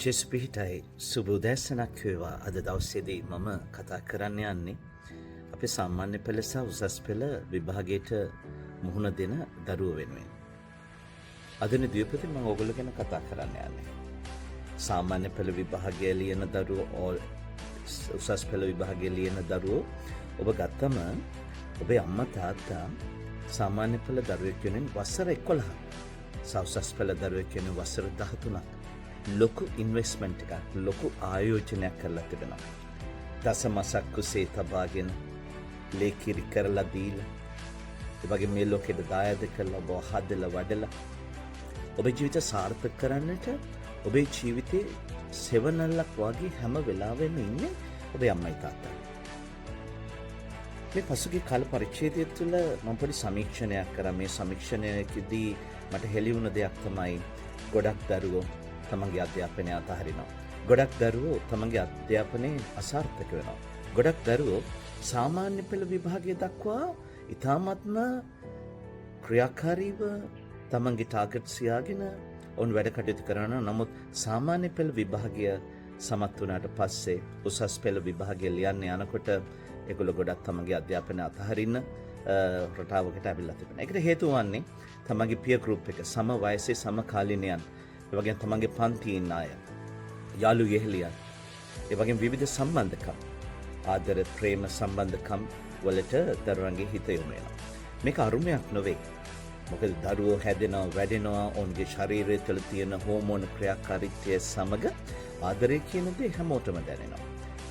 ජේසු පිහිටයි. සුබ උදෑසනක් වේවා. අද දවසේදී මම කතා කරන්න යන්නේ අපේ සාමාන්‍ය පෙළ සහ උසස් පෙළ විභාගයට මුහුණ දෙන දරුවෝ වෙනුවෙන්. අදන දුවපතේ මම ඔයගොල්ලෝ ගැන කතා කරන්න යන්නේ. සාමාන්‍ය පෙළ විභාගය ලියන දරුවෝ, උසස් පෙළ විභාගය ලියන දරුවෝ ඔබ ගත්තම ඔබේ අම්මා තාත්තා සාමාන්‍ය පෙළ දරුවෙක් වෙනුවෙන් වසර 11ක් සහ උසස් පෙළ දරුවෙක් වෙනුවෙන් වසර 13ක් ලොකු ඉන්වෙස්ට්මන්ට් එකක්, ලොකු ආයෝජනයක් කරලා තිබෙනවා. දස මසක් කුසේ තබාගෙන, ලේ කිරි කරලා දීලා, ඒ වගේ මේ ලෝකෙට දායාද කරලා, ඔබ හදලා වඩලා, ඔබේ ජීවිත සාර්ථක කරන්නට ඔබේ ජීවිතේ සෙවනැල්ලක් වගේ හැම වෙලාවෙම ඉන්නේ ඔබේ අම්මයි තාත්තයි. මේ පසුගිය කාල පරිච්ඡේදය තුළ මම පොඩි සමීක්ෂණයක් කරා. මේ සමීක්ෂණයකදී මට හෙළි වුණ දෙයක් තමයි ගොඩක් දරුවෝ තමන්ගේ අධ්‍යාපනය අතහරිනවා. ගොඩක් දරුවෝ තමන්ගේ අධ්‍යාපනයේ අසාර්ථක වෙනවා. ගොඩක් දරුවෝ සාමාන්‍ය පෙළ විභාගය දක්වා ඉතාමත්ම ක්‍රියාකාරීව තමන්ගේ ටාගට් තියාගෙන ඔවුන් වැඩ කටයුතු කරනවා. නමුත් සාමාන්‍ය පෙළ විභාගය සමත් වුණාට පස්සේ උසස් පෙළ විභාගය ලියන්න යනකොට ඒගොල්ලෝ ගොඩක් තමන්ගේ අධ්‍යාපනය අතහරින්න රටාවකට ඇවිල්ලා තිබෙනවා. ඒකට හේතුව වන්නේ තමන්ගේ පියර් ගෲප් එක, සම වයසේ සමකාලීනයන්, ඒ වගේම තමන්ගේ පන්තියේ ඉන්න අය, යාළු යෙහෙළියන්, ඒ වගේම විවිධ සම්බන්ධකම්, ආදර ප්‍රේම සම්බන්ධකම් වලට දරුවන්ගේ හිත යොමු වෙනවා. මේක අරුමයක් නොවේ. මොකද දරුවෝ හැදෙනවා, වැඩෙනවා, ඔවුන්ගේ ශරීරය තුළ තියෙන හෝමෝන ක්‍රියාකාරීත්වය සමග ආදරය කියන දේ හැමෝටම දැනෙනවා.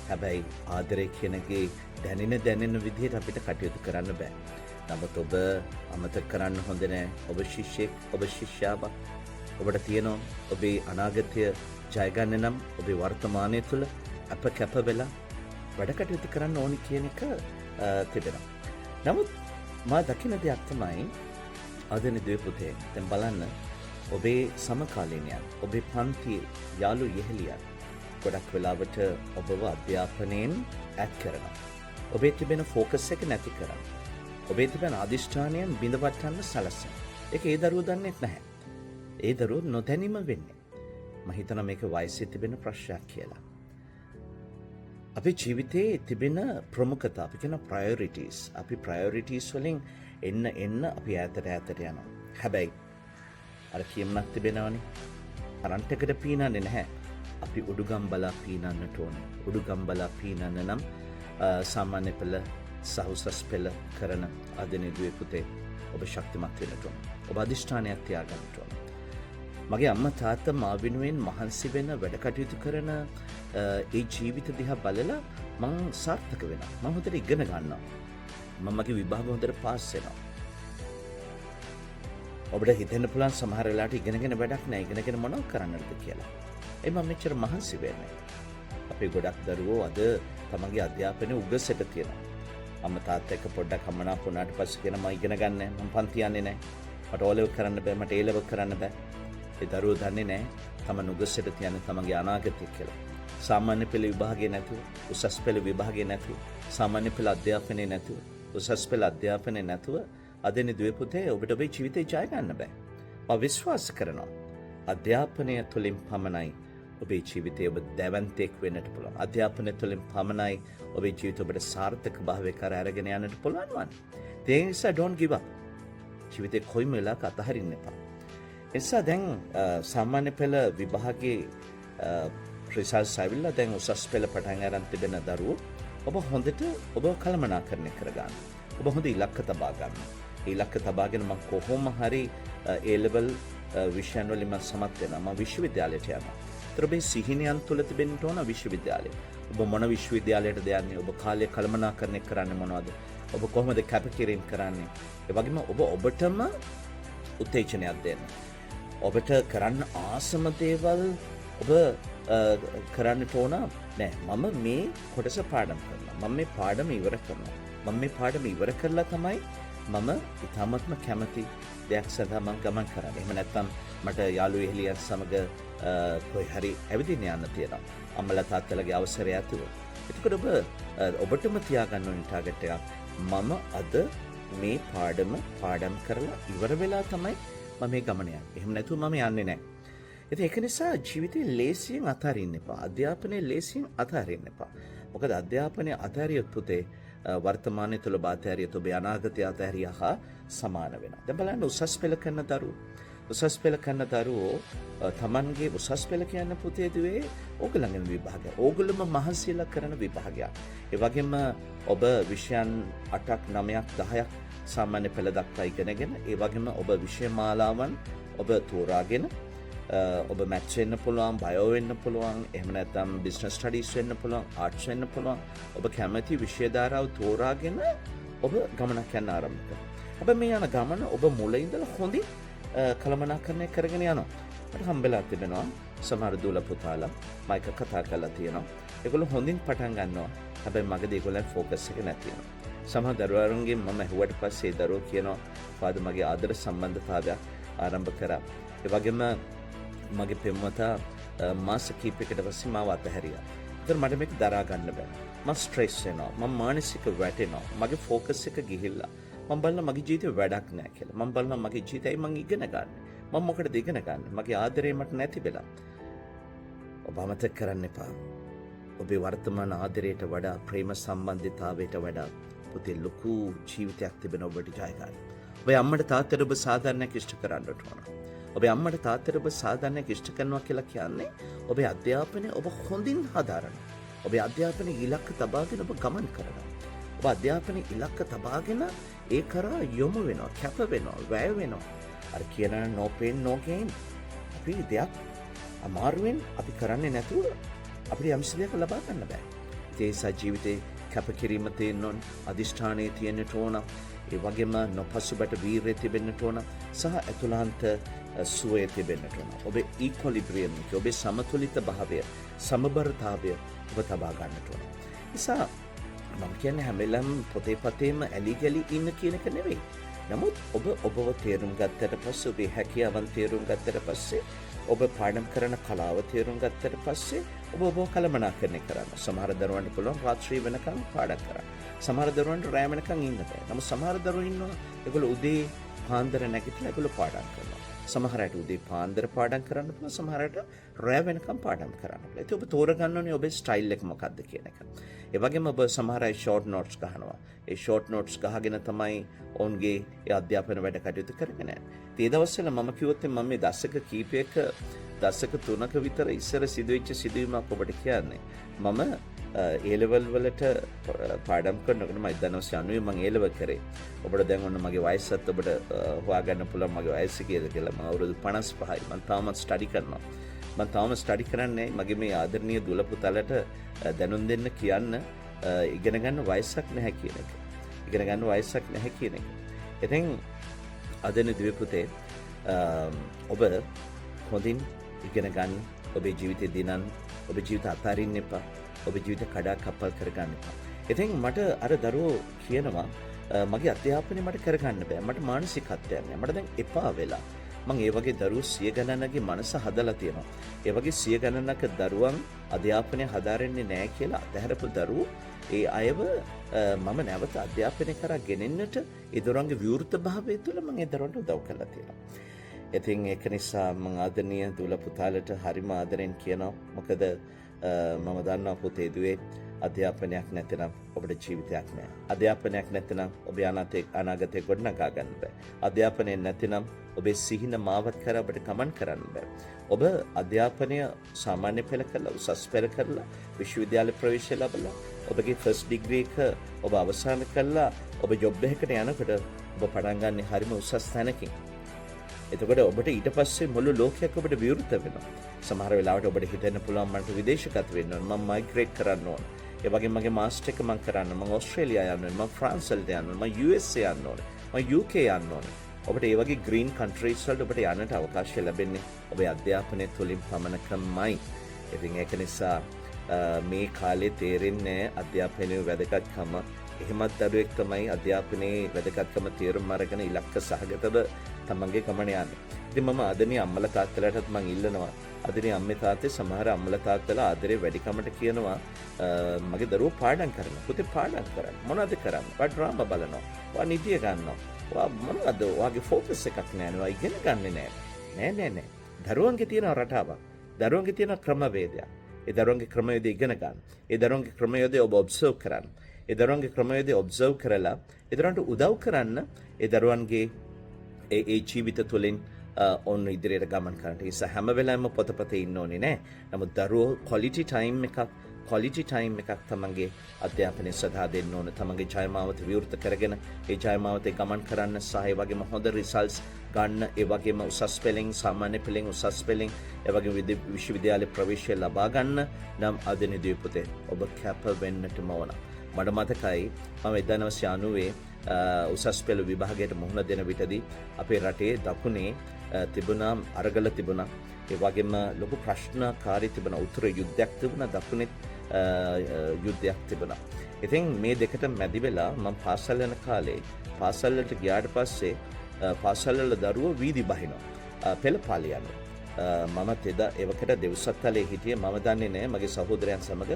හැබැයි ආදරය කියන දේ දැනෙන දැනෙන විදිහට අපිට කටයුතු කරන්න බෑ. නමුත් ඔබ අමතක කරන්න හොඳ නෑ. ඔබ ශිෂ්‍යෙක්, ඔබ ශිෂ්‍යාවක්. ඔබට තියෙනවා ඔබේ අනාගතය ජයගන්න නම් ඔබේ වර්තමානය තුළ අප කැප වෙලා වැඩ කටයුතු කරන්න ඕනි කියන එක තිබෙනවා. නමුත් මා දකින දෙයක් තමයි, ආදරණීය දුවේ පුතේ, දැන් බලන්න, ඔබේ සමකාලීනයන්, ඔබේ පන්තියේ යාළු යෙහෙළියන් ගොඩක් වෙලාවට ඔබව අධ්‍යාපනයෙන් ඈත් කරනවා. ඔබේ තිබෙන ෆෝකස් එක නැති කරනවා. ඔබේ තිබෙන අධිෂ්ඨානයන් බිඳවට්ටන්න සලසන. ඒක ඒ දරුවෝ දන්නේත් නැහැ. ඒ දරුවෝ නොදැනීම වෙන්නේ. මම හිතනවා මේක වයසේ තිබෙන ප්‍රශ්නයක් කියලා. අපේ ජීවිතයේ තිබෙන ප්‍රමුඛතා, අපි කියන ප්‍රයොරිටිස්, අපි ප්‍රයොරිටිස් වලින් එන්න එන්න අපි ඈතට ඈතට යනවා. හැබැයි අර කියමනක් තිබෙනවනේ. කරන්ට් එකට පීනන්නේ නැහැ. අපි උඩුගම් බලා පීනන්නට ඕනේ. උඩුගම් බලා පීනන්න නම් සාමාන්‍ය පෙළ සහ උසස් පෙළ කරන ආදරණීය දුවේ පුතේ, ඔබ ශක්තිමත් වෙන්නට ඕන. ඔබ අධිෂ්ඨානයක් තියාගන්නට ඕන. මගේ අම්මා තාත්තා මා වෙනුවෙන් මහන්සි වෙන, වැඩ කටයුතු කරන ඒ ජීවිත දිහා බලලා මං සාර්ථක වෙනවා. මං හොඳට ඉගෙන ගන්නවා. මම මගේ විභාග හොඳට පාස් වෙනවා. ඔබට හිතෙන්න පුළුවන් සමහර වෙලාවට ඉගෙනගෙන වැඩක් නෑ, ඉගෙනගෙන මොනව කරන්නද කියලා. ඒ මම මෙච්චර මහන්සි වෙන්නේ. අපේ ගොඩක් දරුවෝ අද තමන්ගේ අධ්‍යාපනය උගසට තියෙනවා. අම්මා තාත්තා එක්ක පොඩ්ඩක් අමනාප වුණාට පස්සේ කියන, මම ඉගෙන ගන්න නෑ, මම පන්ති යන්නේ නෑ. මට ඕ ලෙවල් කරන්න බෑ, මට ඒ ලෙවල් කරන්න බෑ. ඒ දරුවෝ දන්නේ නෑ තමන් උගසට තියන්නේ තමන්ගේ අනාගතය කියලා. සාමාන්‍ය පෙළ විභාගය නැතුව, උසස් පෙළ විභාගය නැතුව, සාමාන්‍ය පෙළ අධ්‍යාපනය නැතුව, උසස් පෙළ අධ්‍යාපනය නැතුව, ආදරණීය දුවේ පුතේ, ඔබට ඔබේ ජීවිතේ ජය ගන්න බෑ. මම විශ්වාස කරනවා අධ්‍යාපනය තුළින් පමණයි ඔබේ ජීවිතේ ඔබ දැවැන්තෙක් වෙන්නට පුළුවන්. අධ්‍යාපනය තුළින් පමණයි ඔබේ ජීවිතය ඔබට සාර්ථක භාවය කරා අරගෙන යන්නට පුළුවන් වන්නේ. ඒ නිසා don't give up. ජීවිතේ කොයිම වෙලාවක අතහරින්න එපා. ඒ නිසා දැන් සාමාන්‍ය පෙළ විභාගයේ රිසල්ට්ස් ඇවිල්ලා දැන් උසස් පෙළ පටන් අරන් තිබෙන දරුවෝ, ඔබ හොඳට ඔබ කළමනාකරණය කරගන්න. ඔබ හොඳ ඉලක්ක තබා ගන්න. ඒ ඉලක්ක තබාගෙන මං කොහොම හරි ඒ ලෙවල් විෂයන් වලින් මං සමත් වෙනවා. මං විශ්වවිද්‍යාලයට යනවා. ඒතර ඔබේ සිහිනයන් තුළ තිබෙන්න ඕන විශ්වවිද්‍යාලය. ඔබ මොන විශ්වවිද්‍යාලයටද යන්නේ? ඔබ කාලය කළමනාකරණය කරන්නේ මොනවද? ඔබ කොහොමද කැපකිරීම කරන්නේ? ඒ වගේම ඔබ ඔබටම උත්තේජනයක් දෙන්න. ඔබට කරන්න ආසම දේවල් ඔබ කරන්නට ඕන. නෑ, මම මේ කොටස පාඩම් කරනවා. මම මේ පාඩම ඉවර කරනවා. මම මේ පාඩම ඉවර කරලා තමයි මම ඉතාමත්ම කැමති දෙයක් සඳහා මං ගමන් කරන්නේ. එහෙම නැත්නම් මට යාළුවෝ යෙහෙළියන් සමග කොයි හරි ඇවිදින්න යන්න තියෙනවා. අම්මලා තාත්තලාගේ අවසරය ඇතුව. එතකොට ඔබ ඔබටම තියාගන්න ඕන ටාගට් එකක්. මම අද මේ පාඩම පාඩම් කරලා ඉවර වෙලා තමයි මම මේ ගමන යන්නේ. එහෙම නැතුව මම යන්නේ නැහැ. ඉතින් ඒක නිසා ජීවිතේ ලේසියෙන් අතාරින්න එපා. අධ්‍යාපනය ලේසියෙන් අතාරින්න එපා. මොකද අධ්‍යාපනය අතහැරියොත් පුතේ, වර්තමානයේ තුල ඔබ අතහැරියොත් ඔබේ අනාගතය අතහැරියා හා සමාන වෙනවා. දැන් බලන්න උසස් පෙළ කරන දරුවෝ. උසස් පෙළ කරන දරුවෝ තමන්ගේ උසස් පෙළ කියන්න පුතේ දුවේ ඕගොල්ලන්ගේම විභාගයක්. ඕගොල්ලොම මහන්සියලා කරන විභාගයක්. ඒ වගේම ඔබ විෂයන් 8ක් 9ක් 10ක් සාමාන්‍ය පෙළ දක්වා ඉගෙනගෙන, ඒ වගේම ඔබ විෂය මාලාවන් ඔබ තෝරාගෙන, ඔබ මැත්ස් වෙන්න පුළුවන්, බයෝ වෙන්න පුළුවන්, එහෙම නැත්නම් බිස්නස් ස්ටඩීස් වෙන්න පුළුවන්, ආර්ට්ස් වෙන්න පුළුවන්. ඔබ කැමති විෂය ධාරාව තෝරාගෙන ඔබ ගමනක් යන්න ආරම්භ කරනවා. හැබැයි මේ යන ගමන ඔබ මුල ඉඳලා හොඳින් කළමනාකරණය කරගෙන යනවා. මට හම්බෙලා තිබෙනවා සමහර දූල පුතාලා මම එක්ක කතා කරලා තියෙනවා. ඒගොල්ලෝ හොඳින් පටන් ගන්නවා. හැබැයි මගදී ඒගොල්ලන් ෆෝකස් එක නැති වෙනවා. සමහර දරුවන්ගෙන් මම ඇහුවට පස්සේ ඒ දරුවෝ කියනවා, ෆාදර්, මගේ ආදර සම්බන්ධතාවයක් ආරම්භ කරා. ඒ වගේම මගේ පෙම්වතා මාස කිහිපයකට පස්සේ මාව අතහැරියා. ඒතර මට මේක දරා ගන්න බෑ. මං ස්ට්‍රෙස් වෙනවා. මං මානසික වැටෙනවා. මගේ ෆෝකස් එක ගිහිල්ලා. මං බලනවා මගේ ජීවිතේ වැඩක් නෑ කියලා. මං බලනවා මගේ ජීවිතේ ඇයි මං ඉගෙන ගන්නෙ? මං මොකටද ඉගෙන ගන්නෙ? මගේ ආදරේ මට නැති වෙලා. ඔබ අමතක කරන්න එපා. ඔබේ වර්තමාන ආදරයට වඩා, ප්‍රේම සම්බන්ධතාවයට වඩා පුතේ ලොකු ජීවිතයක් තිබෙන ඔබට ජය ගන්න. ඔබේ අම්මට තාත්තට ඔබ සාධාරණයක් ඉෂ්ට කරන්නට ඕන. ඔබේ අම්මට තාත්තට ඔබ සාධාරණයක් ඉෂ්ට කරනවා කියලා කියන්නේ ඔබේ අධ්‍යාපනය ඔබ හොඳින් හදාරනවා. ඔබේ අධ්‍යාපනයේ ඉලක්ක තබාගෙන ඔබ ගමන් කරනවා. ඔබ අධ්‍යාපනයේ ඉලක්ක තබාගෙන ඒ කරා යොමු වෙනවා, කැප වෙනවා, වැය වෙනවා. අර කියන no pain no gain. අපි දෙයක් අමාරුවෙන් අපි කරන්නේ නැතුව අපිට යම්කිසි දෙයක් ලබා ගන්න බෑ. ඉතින් ඒ නිසා ජීවිතේ කැපකිරීම තියෙන්න ඕන, අධිෂ්ඨානය තියෙන්නට ඕන, ඒ වගේම නොපසුබට වීරිය තිබෙන්නට ඕන සහ ඇතුළාන්ත සුවය තිබෙන්නට ඕන. ඔබේ ඊක්වලිබ්‍රියම් එක, ඔබේ සමතුලිත භාවය, සමබරතාවය ඔබ තබා ගන්නට ඕන. නිසා මම කියන්නේ හැම වෙලාවෙම පොතේ පතේම ඇලි ගලි ඉන්න කියන එක නෙවෙයි. නමුත් ඔබ ඔබව තේරුම් ගත්තට පස්සේ, ඔබේ හැකියාවන් තේරුම් ගත්තට පස්සේ, ඔබ පාඩම් කරන කලාව තේරුම් ගත්තට පස්සේ ඔබ ඔබව කළමනාකරණය කරන්න. සමහර දරුවන්ට පුළුවන් රාත්‍රී වෙනකන් පාඩම් කරන්න. සමහර දරුවන්ට රෑ වෙනකන් ඉන්න බෑ. නමුත් සමහර දරුවෝ ඉන්නවා, ඒගොල්ලෝ උදේ පාන්දර නැගිටලා ඒගොල්ලෝ පාඩම් කරනවා. සමහර අයට උදේ පාන්දර පාඩම් කරන්න පුළුවන්, සමහර අයට රෑ වෙනකන් පාඩම් කරන්න පුළුවන්. ඉතින් ඔබ තෝරගන්න ඕනේ ඔබේ ස්ටයිල් එක මොකක්ද කියන එක. ඒ වගේම ඔබ සමහර අය ෂෝට් නෝට්ස් ගහනවා. ඒ ෂෝට් නෝට්ස් ගහගෙන තමයි ඔවුන්ගේ ඒ අධ්‍යාපන වැඩ කටයුතු කරගෙන යන්නේ. ඉතින් ඒ දවස්වල මම කිව්වොත් මම මේ දශක කීපයක, දශක 3ක විතර ඉස්සර සිදුවෙච්ච සිදුවීමක් ඔබට කියන්නේ. මම ඒ ලෙවල් වලට පාඩම් කරනකොට මම 1990 මං ඒ ලෙවල් කරේ. ඔබට දැන් ඔන්න මගේ වයසත් ඔබට හොයාගන්න පුළුවන් මගේ වයස කීයද කියලා. මම අවුරුදු 55යි. මං තාමත් ස්ටඩි කරනවා. මං තාම ස්ටඩි කරන්නේ මගේ මේ ආදරණීය දුව පුතාලට දැනුම් දෙන්න කියන්න ඉගෙන ගන්න වයසක් නැහැ කියන එක. ඉගෙන ගන්න වයසක් නැහැ කියන එක. ඉතින් ආදරණීය දුවේ පුතේ, ඔබ හොඳින් ඉගෙන ගන්න, ඔබේ ජීවිතය දිනන්න, ඔබේ ජීවිත අතාරින්න එපා. ඔබේ ජීවිත කඩා කප්පල් කරගන්න එපා. ඉතින් මට අර දරුවෝ කියනවා, මගේ අධ්‍යාපනය මට කරගන්න බෑ. මට මානසිකත්වයක් නෑ. මට දැන් එපා වෙලා. මං ඒ වගේ දරුවෝ සිය ගණනගේ මනස හදලා තියෙනවා. ඒ වගේ සිය ගණනක දරුවන් අධ්‍යාපනය හදාරන්නේ නෑ කියලා අතහැරපු දරුවෝ, ඒ අයව මම නැවත අධ්‍යාපනය කරා ගෙනෙන්නට ඒ දරුවන්ගේ විවෘත භාවය තුළ මං ඒ දරුවන්ට උදව් කරලා තියෙනවා. ඉතින් ඒක නිසා මං ආදරණීය දුව පුතාලට හරිම ආදරෙන් කියනවා. මොකද මම දන්නවා පුතේ දුවේ, අධ්‍යාපනයක් නැතිනම් ඔබට ජීවිතයක් නෑ. අධ්‍යාපනයක් නැතිනම් ඔබේ අනාගතය ගොඩනගා ගන්න බෑ. අධ්‍යාපනය නැතිනම් ඔබේ සිහින මාවත් කර ඔබට ගමන් කරන්න බෑ. ඔබ අධ්‍යාපනය සාමාන්‍ය පෙළ කරලා, උසස් පෙළ කරලා, විශ්වවිද්‍යාල ප්‍රවේශය ලබලා, ඔබගේ ෆස්ට් ඩිග්‍රී එක ඔබ අවසන් කරලා ඔබ ජොබ් එකකට යනකොට ඔබ පටන් ගන්නේ හරිම උසස් තැනකින්. එතකොට ඔබට ඊට පස්සේ මුළු ලෝකයක් ඔබට විවෘත වෙනවා. සමහර වෙලාවට ඔබට හිතෙන්න පුළුවන් මට විදේශගත වෙන්න ඕන, මම මයිග්‍රේට් කරන්න ඕන. ඒ වගේම මගේ මාස්ටර් එක මං කරන්න, මං ඕස්ට්‍රේලියා යන්න ඕන, මං ෆ්‍රාන්ස් වලට යන්න ඕන, මං USA යන්න ඕන, මං UK යන්න ඕන. ඔබට ඒ වගේ ග්‍රීන් කන්ට්‍රීස් වලට ඔබට යන්නට අවකාශය ලැබෙන්නේ ඔබේ අධ්‍යාපනය තුළින් පමණකමයි. ඉතින් ඒක නිසා මේ කාලේ තේරෙන්නේ අධ්‍යාපනයේ වැදගත්කම. එහෙමත් දරුවෙක් තමයි අධ්‍යාපනයේ වැදගත්කම තේරුම් අරගෙන ඉලක්ක සහගතව තමන්ගේ ගමන යන්නේ. ඉතින් මම ආදරණීය අම්මලා තාත්තලාටත් මං ඉල්ලනවා. ආදරණීය අම්මේ තාත්තේ, සමහර අම්මලා තාත්තලා ආදරේ වැඩිකමට කියනවා, මගේ දරුවෝ පාඩම් කරනවා. පුතේ පාඩම් කරන්න. මොනවද කරන්නේ? ඔයා ඩ්‍රාමා බලනවා. ඔයා නිදිය ගන්නවා. ඔයා මොනවද? ඔයාගේ ෆෝකස් එකක් නෑ නේ. ඔයා ඉගෙන ගන්නෙ නෑ. නෑ නෑ නෑ. දරුවන්ගේ තියෙන රටාවක්, දරුවන්ගේ තියෙන ක්‍රමවේදයක්. ඒ දරුවන්ගේ ක්‍රමවේදය ඉගෙන ගන්න. ඒ දරුවන්ගේ ක්‍රමවේදය ඔබ ඔබ්සර්ව් කරන්න. ඒ දරුවන්ගේ ක්‍රමවේදය ඔබ්සර්ව් කරලා ඒ දරුවන්ට උදව් කරන්න. ඒ දරුවන්ගේ ඒ ඒ ජීවිත තුළින් ඔන්න ඉදිරියට ගමන් කරන්නට. ඒ නිසා හැම වෙලාවෙම පොතපතේ ඉන්න ඕනේ නෑ. නමුත් දරුවෝ ක්වොලිටි ටයිම් එකක් තමන්ගේ අධ්‍යාපනය සඳහා දෙන්න ඕන. තමන්ගේ ජයමාවත විවෘත කරගෙන ඒ ජයමාවතේ ගමන් කරන්න සහ ඒ වගේම හොඳ රිසල්ට්ස් ගන්න, ඒ වගේම උසස් පෙළෙන්, සාමාන්‍ය පෙළෙන්, උසස් පෙළෙන්, ඒ වගේම විශ්වවිද්‍යාල ප්‍රවේශය ලබා ගන්න නම් ආදරණීය දුවේ පුතේ, ඔබ කැප වෙන්නටම ඕන. මට මතකයි මම 1990 උසස් පෙළ විභාගයට මුහුණ දෙන විටදී අපේ රටේ දකුණේ තිබුණා අරගල තිබුණා. ඒ වගේම ලොකු ප්‍රශ්නකාරී තිබුණා. උතුර යුද්ධයක් තිබුණා, දකුණෙත් යුද්ධයක් තිබුණා. ඉතින් මේ දෙකට මැදි වෙලා මම පාසල් යන කාලේ පාසල් වලට ගියාට පස්සේ පාසල් වල දරුවෝ වීදි බහිනවා. පෙළපාලි යනවා. මමත් එදා එවකට දෙව්සත්තලේ හිටියේ. මම දන්නේ නෑ මගේ සහෝදරයන් සමග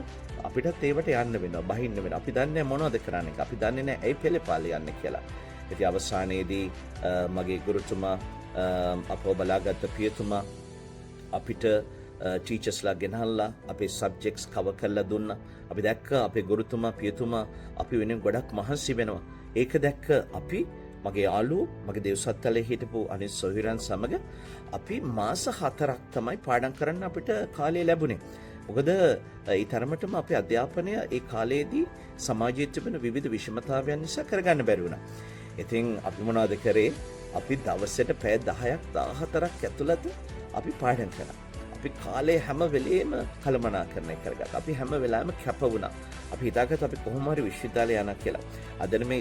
අපිටත් ඒවට යන්න වෙනවා, බහින්න වෙනවා. අපි දන්නේ නෑ මොනවද කරන්නේ. අපි දන්නේ නෑ ඇයි පෙළපාලි යන්නේ කියලා. ඉතින් අවසානයේදී මගේ ගුරුතුමා, අපව බලාගත්ත පියතුමා අපිට ටීචර්ස්ලා ගෙනහල්ලා අපේ සබ්ජෙක්ට්ස් කවර් කරලා දුන්නා. අපි දැක්ක අපේ ගුරුතුමා, පියතුමා අපි වෙනුවෙන් ගොඩක් මහන්සි වෙනවා. ඒක දැක්ක අපි, මගේ යාළුවෝ, මගේ දෙව්සත්තලේ හිටපු අනිත් සොහොයුරන් සමග අපි මාස 4ක් තමයි පාඩම් කරන්න අපිට කාලය ලැබුණේ. මොකද ඒ තරමටම අපේ අධ්‍යාපනය ඒ කාලයේදී සමාජයේ තිබෙන විවිධ විෂමතාවයන් නිසා කරගන්න බැරි වුණා. ඉතින් අපි මොනවද කරේ? අපි දවසට පැය 10ක් 14ක් ඇතුළත අපි පාඩම් කරා. අපි කාලය හැම වෙලේම කළමනාකරණය කරගත්තා. අපි හැම වෙලාවෙම කැප වුණා. අපි හිතාගත්තා අපි කොහොම හරි විශ්වවිද්‍යාලය යනවා කියලා. අද මේ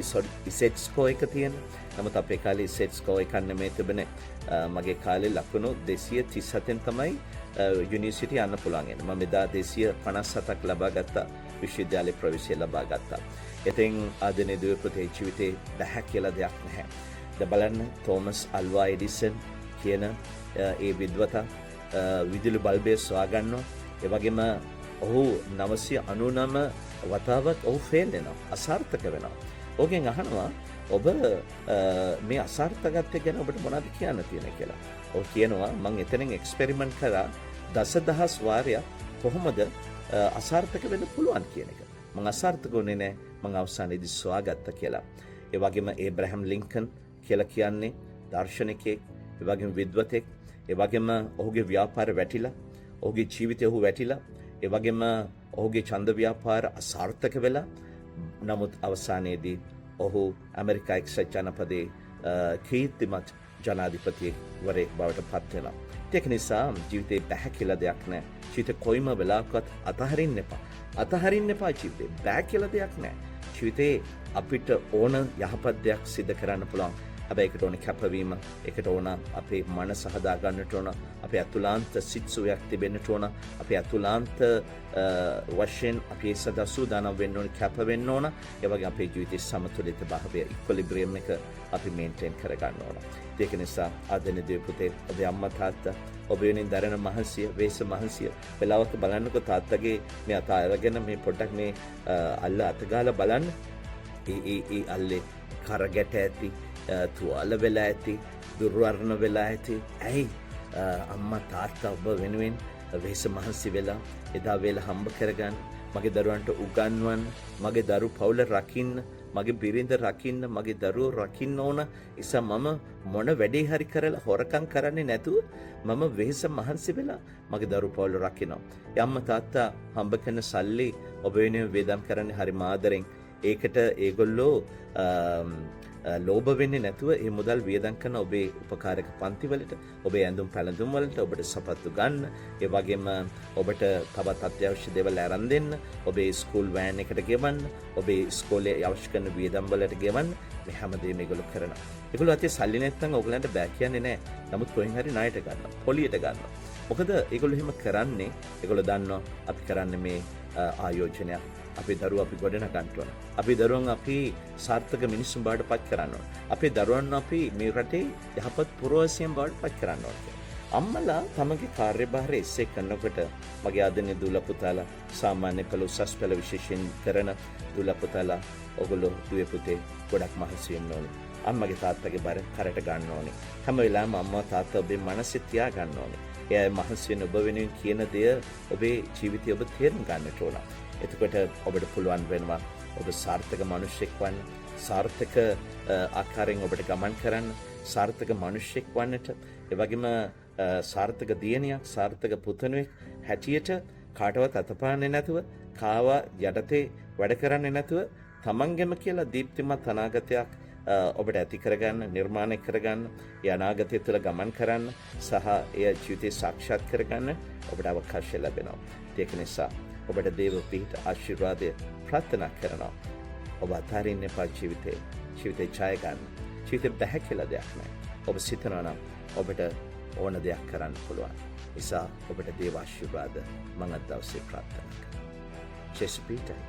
ඉසෙට් ස්කෝර් එක තියෙන. නමුත් අපේ කාලේ ඉසෙට් ස්කෝර් එකක් නෙමෙයි තිබුණේ. මගේ කාලේ ලකුණු 237න් තමයි යුනිවර්සිටි යන්න පුළුවන් වෙන්නේ. මම එදා 257ක් ලබා ගත්තා. විශ්වවිද්‍යාලේ ප්‍රවේශය ලබා ගත්තා. ඉතින් ආදරණීය දුවේ පුතේ, ජීවිතේ බැහැ කියලා දෙයක් නැහැ. දැන් බලන්න, තෝමස් අල්වා එඩිසන් කියන ඒ විද්වතා විදුලි බල්බය සොයා ගන්නවා. ඒ වගේම ඔහු 999 වතාවක් ඔහු ෆේල් වෙනවා. අසාර්ථක වෙනවා. ඔහුගෙන් අහනවා ඔබ මේ අසාර්ථකත්වය ගැන ඔබට මොනවද කියන්න තියෙන්නේ කියලා. ඔහු කියනවා මං එතනින් එක්ස්පෙරිමන්ට් කරා දසදහස් වාරයක් කොහොමද අසාර්ථක වෙන්න පුළුවන් කියන එක. මං අසාර්ථක වුණේ නෑ, මං අවසානයේදී සොයාගත්තා කියලා. ඒ වගේම ඒබ්‍රහම් ලින්කන් කියලා කියන්නේ දාර්ශනිකයෙක්, ඒ වගේම විද්වතෙක්, ඒ වගේම ඔහුගේ ව්‍යාපාර වැටිලා, ඔහුගේ ජීවිතය ඔහු වැටිලා, ඒ වගේම ඔහුගේ ඡන්ද ව්‍යාපාර අසාර්ථක වෙලා, නමුත් අවසානයේදී ඔහු ඇමරිකා එක්සත් ජනපදයේ කීර්තිමත් ජනාධිපතිවරයෙක් බවට පත් වෙනවා. ඒක නිසා ජීවිතේ බැහැ කියලා දෙයක් නෑ. ජීවිතේ කොයිම වෙලාවකවත් අතහරින්න එපා. අතහරින්න එපා ජීවිතේ. බෑ කියලා දෙයක් නෑ. ජීවිතේ අපිට ඕන යහපත් දෙයක් සිද්ධ කරන්න පුළුවන්. හැබැයි ඒකට ඕන කැපවීම, ඒකට ඕන අපේ මනස හදා ගන්නට ඕන, අපේ ඇතුළාන්ත සිත්සුවයක් තිබෙන්නට ඕන, අපේ ඇතුළාන්ත වශයෙන් අපි ඒ සඳහා සූදානම් වෙන්න ඕන, කැප වෙන්න ඕන. ඒ වගේ අපේ ජීවිතයේ සමතුලිත භාවය, ඉක්විලිබ්‍රියම් එක අපි මේන්ටේන් කරගන්න ඕන. ඒක නිසා ආදරණීය දුවේ පුතේ, ඔබේ අම්මා තාත්තා ඔබ වෙනුවෙන් දරන මහන්සිය, වෙහෙස මහන්සිය, වෙලාවක බලන්නකො තාත්තගේ මේ අත අරගෙන මේ පොඩ්ඩක් මේ අල්ල අත ගාලා බලන්න. ඒ ඒ ඒ අල්ලේ කරගැට ඇති, තුවාල වෙලා ඇති, දුර්වර්ණ වෙලා ඇති. ඇයි? අම්මා තාත්තා ඔබ වෙනුවෙන් වෙහෙස මහන්සි වෙලා එදා වේල හම්බ කරගන්න, මගේ දරුවන්ට උගන්වන්න, මගේ දරු පවුල රකින්න, මගේ බිරිඳ රකින්න, මගේ දරුවෝ රකින්න ඕන නිසා මම මොන වැඩේ හරි කරලා හොරකම් කරන්නේ නැතුව මම වෙහෙස මහන්සි වෙලා මගේ දරු පවුල රකින්නවා. ඒ අම්මා තාත්තා හම්බ කරන සල්ලි ඔබ වෙනුවෙන් වියදම් කරන්නේ හරි ආදරෙන්. ඒකට ඒගොල්ලෝ ලෝභ වෙන්නේ නැතුව ඒ මුදල් වියදම් කරන ඔබේ උපකාරක පන්ති වලට, ඔබේ ඇඳුම් පැළඳුම් වලට, ඔබට සපත්තු ගන්න, ඒ වගේම ඔබට තවත් අත්‍යවශ්‍ය දේවල් අරන් දෙන්න, ඔබේ ස්කූල් වෑන් එකට ගෙවන්න, ඔබේ ඉස්කෝලේ අවශ්‍ය කරන වියදම් වලට ගෙවන්න, මේ හැම දෙයක්ම ඒගොල්ලෝ කරනවා. ඒගොල්ලෝ අතේ සල්ලි නැත්නම් ඔයගලන්ට බෑ කියන්නේ නෑ. නමුත් කොහෙන් හරි ණයට ගන්නවා, පොලියට ගන්නවා. මොකද ඒගොල්ලෝ එහෙම කරන්නේ ඒගොල්ලෝ දන්නවා අපි කරන්නේ මේ ආයෝජනයක්. අපේ දරුවෝ අපි ගොඩනගන්න ඕන. අපේ දරුවන් අපි සාර්ථක මිනිස්සුන් බවට පත් කරන්න ඕන. අපේ දරුවන් අපි මේ රටේ යහපත් පුරවැසියන් බවට පත් කරන්න ඕන කියලා. අම්මලා තමන්ගේ කාර්යභාරය එසේ කරනකොට මගේ ආදරණීය දුව පුතාලා, සාමාන්‍ය පෙළ, උසස් පෙළ විශේෂයෙන් කරන දුව පුතාලා, ඔගොල්ලෝ දුවේ පුතේ ගොඩක් මහන්සි වෙන්න ඕනේ. අම්මගේ තාත්තගේ බර කරට ගන්න ඕනේ. හැම වෙලාවෙම අම්මා තාත්තා ඔබේ මනසේ තියා ගන්න ඕනේ. ඒ අය මහන්සි වෙන ඔබ වෙනුවෙන් කියන දෙය ඔබේ ජීවිතය ඔබ තේරුම් ගන්නට ඕන. එතකොට ඔබට පුළුවන් වෙනවා ඔබ සාර්ථක මනුෂ්‍යෙක් වන්න, සාර්ථක ආකාරයෙන් ඔබට ගමන් කරන්න, සාර්ථක මනුෂ්‍යෙක් වන්නට, ඒ වගේම සාර්ථක දියණියක්, සාර්ථක පුතණුවෙක් හැටියට කාටවත් අතපාන්නේ නැතුව, කාවා යටතේ වැඩ කරන්නේ නැතුව තමන්ගෙම කියලා දීප්තිමත් අනාගතයක් ඔබට ඇති කරගන්න, නිර්මාණය කරගන්න, ඒ අනාගතය තුළ ගමන් කරන්න සහ එය ජීවිතේ සාක්ෂාත් කරගන්න ඔබට අවකාශය ලැබෙනවා. ඒක නිසා ඔබට දේව පිහිට ආශිර්වාදය ප්‍රාර්ථනා කරනවා. ඔබ අතාරින්න එපා ජීවිතේ. ජීවිතේ ජය ගන්න. ජීවිතේ බැහැ කියලා දෙයක් නෑ. ඔබ සිතනවා නම් ඔබට ඕන දෙයක් කරන්න පුළුවන්. නිසා ඔබට දේව ආශිර්වාද මං අද දවසේ ප්‍රාර්ථනා කරනවා. ජේසු පිහිටයි.